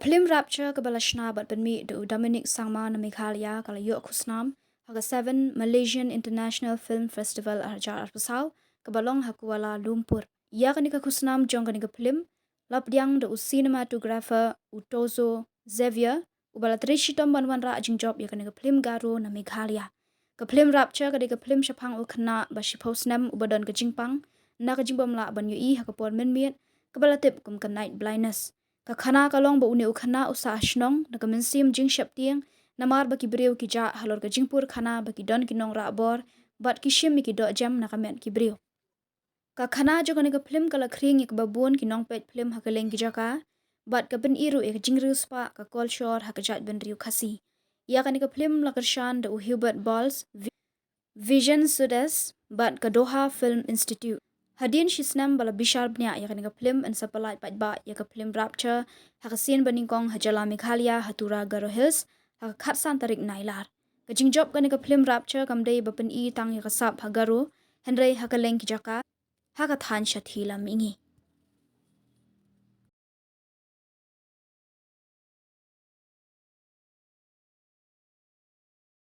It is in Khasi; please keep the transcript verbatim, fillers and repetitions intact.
phlim Rapture kaba la shna bad pynmih da u Dominic Sangma na Meghalaya ka la ïoh khusnam ha ka seven Malaysian International Film Festival ar hajar arphew saw kaba long ha Kuala Lumpur. Ïa kane ka khusnam jong kane ka phlim la pdiang da u cinematographer u Tozo Xavier, uba la trei shitom ban wanrah jingjop ïa kane ka phlim Garo na Meghalaya. Ka phlim Rapture ka dei ka phlim shaphang u khynnah ba shiphew snem uba don ka jingpang na ka jingbym lah ban ïohi ha ka por mynmiet, kaba la tip kum ka night blindness. Ka khana ka long ba une u khynnah u sah ha shnong da ka mynsiem jingsheptieng, namar ba ki briew ki jah halor ka jingpur khana ba ki don ki nongrah bor bad ki shim ïa ki dohjem na ka met ki briew. Ka khana jong kane ka phlim ka la khring ïa kaba bun ki nongpeit phlim ha kylleng ki jaka bad ka pyni ruh ïa ka jingriewspah ka kolshor ha ka jaitbynriew Khasi. Ïa kane ka phlim la kyrshan da u Hubert Balls, Vi-, Vision Studios bad ka Doha Film Institute. Hadien shisnem ba la bishar bniah ïa kane ka phlim, yn sa pyllait paidbah ïa ka phlim Rapture ha ka sien ba nyngkong ha jylla Meghalaya ha Tura Garo Hills ha ka khatsan tarik Nailar. Ka jingjop kane ka phlim Rapture kam dei ba pyni tang ïa ka sap ha Garo, hynrei ha kylleng ki jaka ha ka thaiñ shathie lam mihngi.